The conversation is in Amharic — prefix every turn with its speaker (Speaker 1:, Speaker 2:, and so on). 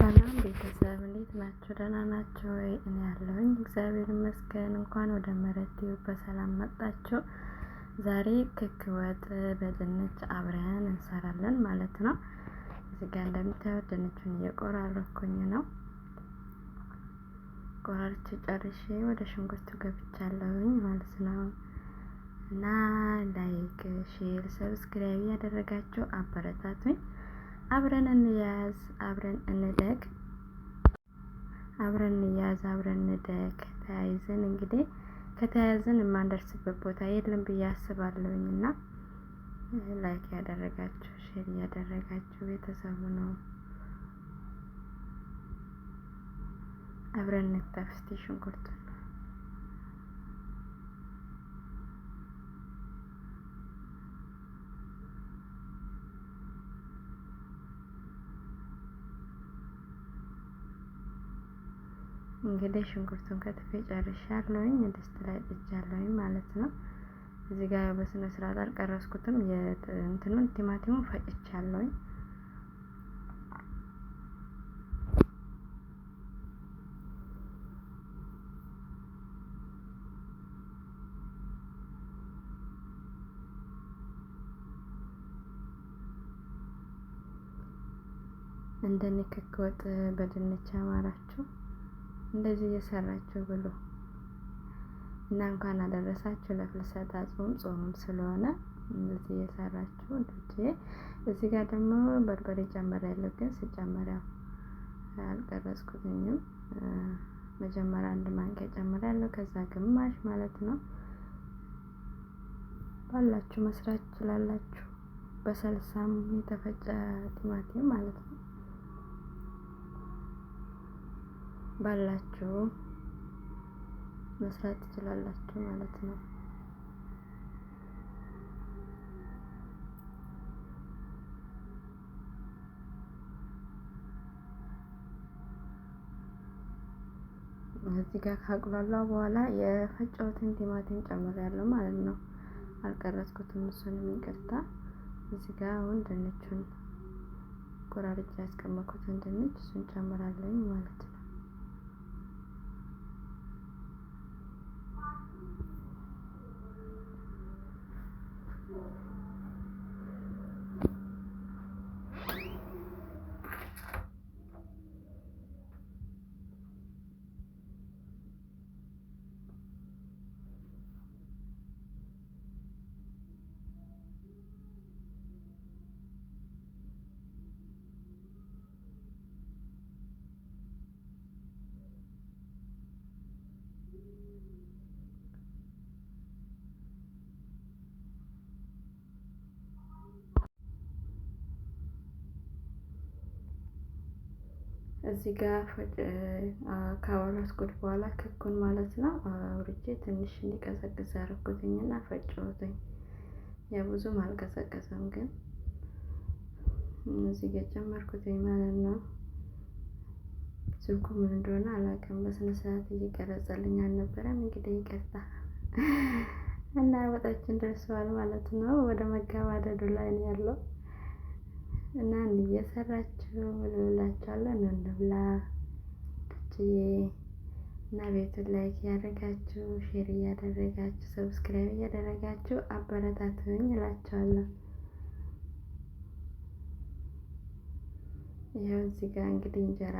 Speaker 1: ሰላም ቤተሰብ እንዴት ናችሁ? ደህና ናችሁ ወይ? እኔ ያለሁኝ እግዚአብሔር ይመስገን። እንኳን ወደ መረት ቲዩብ በሰላም መጣችሁ። ዛሬ ክክ ወጥ በድንች አብረን እንሰራለን ማለት ነው። እዚህ ጋር እንደምታዩት ድንቹን እየቆራረኩኝ ነው። ቆራርቼ ጨርሼ ወደ ሽንኩርቱ ገብቻለሁኝ ማለት ነው። እና like፣ share፣ subscribe እያደረጋችሁ አበረታቱኝ። አብረን እንያዝ፣ አብረን እንደግ፣ አብረን እንያዝ፣ አብረን እንደግ። ተያይዘን እንግዲህ ከተያያዝን የማንደርስበት ቦታ የለም ብዬ አስባለሁኝ። እና like ያደረጋችሁ share እያደረጋችሁ ቤተሰቡ ነው አብረን እንክተፍ እስቲ ሽንኩርቱን። እንግዲህ ሽንኩርቱን ከትፌ ጨርሻለሁኝ። ድስት ላይ ጥጃለሁኝ ማለት ነው። እዚህ ጋር በስነ ስርዓት አልቀረስኩትም። እንትኑን ቲማቲሙን ፈጭቻለሁኝ። እንደኔ ክክ ወጥ በድንች አማራችሁ እንደዚህ እየሰራችሁ ብሉ እና እንኳን አደረሳችሁ ለፍልሰታ ጾም ጾምም ስለሆነ እንደዚህ እየሰራችሁ ልጄ። እዚህ ጋር ደግሞ በርበሬ ጨምሬያለሁ፣ ግን ስጨምር ያው አልቀረጽኩትኝም። መጀመሪያ አንድ ማንኪያ ጨምሬያለሁ፣ ከዛ ግማሽ ማለት ነው። ባላችሁ መስራት ትችላላችሁ። በሰልሳም የተፈጨ ቲማቲም ማለት ነው። ባላችሁ መስራት ትችላላችሁ ማለት ነው። እዚህ ጋር ካቁላላው በኋላ የፈጨሁትን ቲማቲም ጨምሬያለሁ ማለት ነው። አልቀረጽኩትም፣ እሱንም ይቅርታ። እዚህ ጋር አሁን ድንቹን ቆራርጬ ያስቀመጥኩትን ድንች እሱን ጨምራለሁ ማለት ነው። እዚህ ጋር ካወረድኩት በኋላ ክኩን ማለት ነው አውርጄ ትንሽ እንዲቀዘቅዝ አደረኩትኝና ፈጨሁትኝ። ያ ብዙም አልቀዘቀዘም ግን እዚህ ጋር ጨመርኩትኝ ማለት ነው። ስልኩ ምን እንደሆነ አላውቅም፣ በስነ ስርዓት እየቀረጸልኝ አልነበረም። እንግዲህ ይቅርታ እና ወጣችን ደርሰዋል ማለት ነው። ወደ መገባደዱ ላይ ነው ያለው። እና እየሰራችሁ ብሉላችኋለሁ። እንብላ ትችዬ እና ቤቱን like እያደረጋችሁ share እያደረጋችሁ subscribe እያደረጋችሁ አበረታቱኝ እላችኋለሁ። ይኸው እዚህ ጋር እንግዲህ እንጀራ